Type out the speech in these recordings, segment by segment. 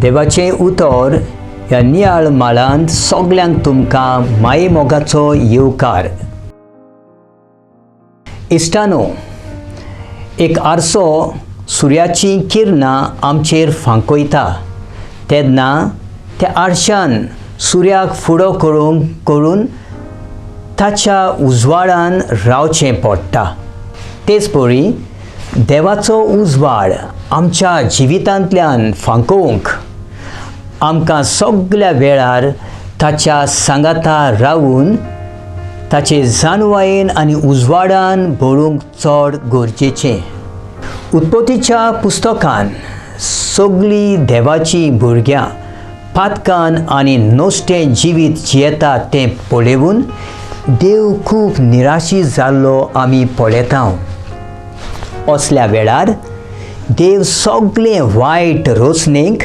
देवाचें उतर ह्या नियाळ माळांत सगल्यांक तुमकां मायेमोगाचो येवकार. इश्टानो, एक आरसो सुर्याचीं किरणां आमचेर फांकयता तेन्ना त्या आरशान सुर्याक फुडो करूंक करून ताच्या उजवाडान रावचें पडटा. तेच परी देवाचो उजवाड आमच्या जिवितांतल्यान फांकोवंक आमकां सगल्या वेळार ताच्या सांगाता रावून ताचे जाणवायेन आनी उजवाडान भरूंक चड गरजेचें. उत्पत्तीच्या पुस्तकान सगळीं देवाचीं भुरग्यां पातकान आनी नश्टें जिवीत जियेता तें पळोवन देव खूब निराशी जाल्लो आमी पळयता. असल्या वेळार देव सगळें वायट रचणेक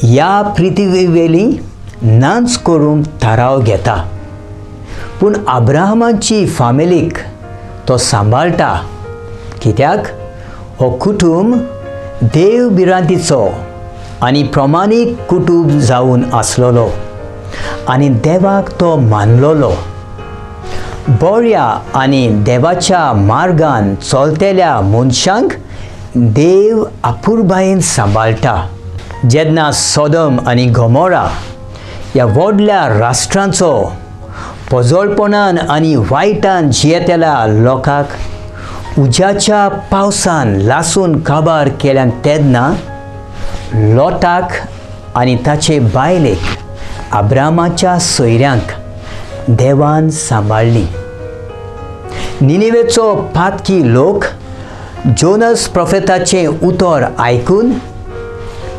ह्या पृथ्वीवेली नाच करूंक थाराव घेता, पूण अब्राहमाची फामिलीक तो सांबाळटा, कित्याक हो कुटूंब देव भिरांतीचो आनी प्रमाणीक कुटूंब जावन आसलेलो आनी देवाक तो मानलोलो. बऱ्या आनी देवाच्या मार्गान चलतल्या मनशांक देव अपुरबायेन सांबाळटा. जेन्ना सोदम आनी गोमोरा ह्या व्हडल्या राष्ट्रांचो पजळपणान आनी वायटान जियेतल्या लोकांक उज्याच्या पावसान लासून काबार केल्यान तेन्ना लोटाक आनी ताचे बायलेक अब्रामाच्या सोयऱ्यांक देवान सांबाळ्ळी. निनिवेचो पातकी लोक जोनस प्रोफेताचें उतर आयकून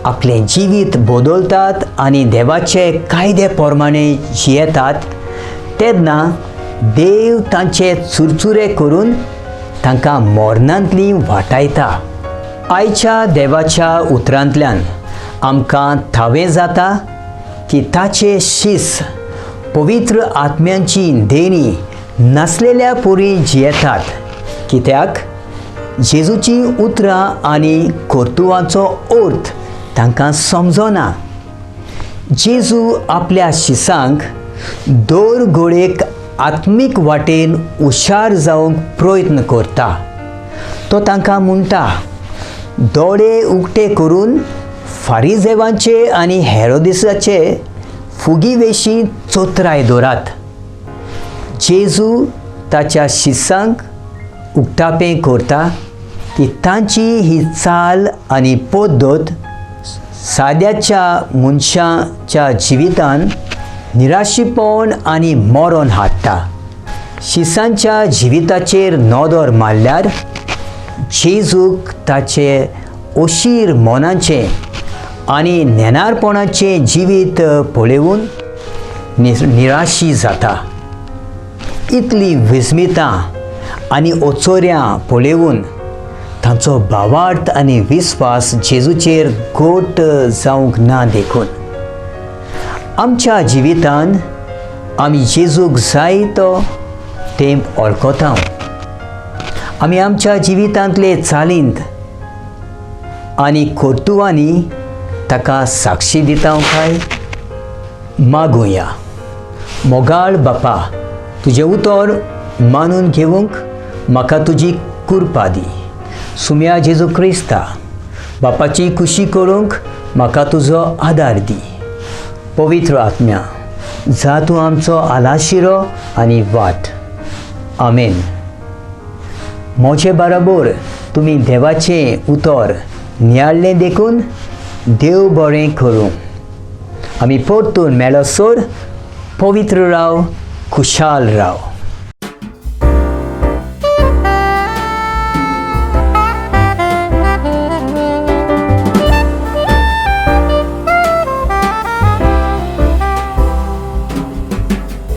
आपलें जिवीत बदलतात आनी देवाचे कायदे प्रमाणे जियेतात तेन्ना देव तांचे चुरचुरे करून तांकां मरणांतली वाटायता. आयच्या देवाच्या उतरांतल्यान आमकां थावें जाता की ताचे शीस पवित्र आत्म्यांची देणी नासलेल्या परी जियेतात, कित्याक जेजूचीं उतरां आनी कर्तुवांचो अर्थ तांकां समजना. जेजू आपल्या शिसांक दर घडयेक आत्मीक वाटेन हुशार जावंक प्रयत्न करता. तो तांकां म्हणटा, दोळे उक्ते करून फारिजेवांचे आनी हेरोदिसाचे फुगी वेशी चोत्राय दवरात. जेजू ताच्या शिसांक उक्तापें करता की तांची ही चाल आनी पद्दत साद्याच्या मनशाच्या जिवितान निराशीपण आनी मरण हाडटा. शिसांच्या जिविताचेर नदर मारल्यार जेजूक ताचे अशीर मनाचें आनी नेणारपणाचें जिवीत पळोवन निराशी जाता. इतलीं विस्मितां आनी ओचोऱ्यां पळोवन तांचो भावार्थ आनी विस्वास जेजूचेर घट जावंक ना. देखून आमच्या जिवितान आमी जेजूक जाय तो तेंप वळखता. आमी आमच्या जिवितांतले चालींत आनी कर्तुवांनी ताका साक्षी दिता काय? मागुया. मोगाळ बापा, तुजें उतर मानून घेवंक म्हाका तुजी कृपा दी. सुम्या जेजू क्रिस्ता, बापाची खुशी करूंक म्हाका तुजो आदार दी. पवित्र आत्म्या, जा तूं आमचो आलाशिरो आनी वाट. आमेन. म्हजे बराबर तुमी देवाचें उतर नियाळ्ळें देखून देव बरें करूं. आमी परतून मेळसर पवित्र राव, खुशाल राव.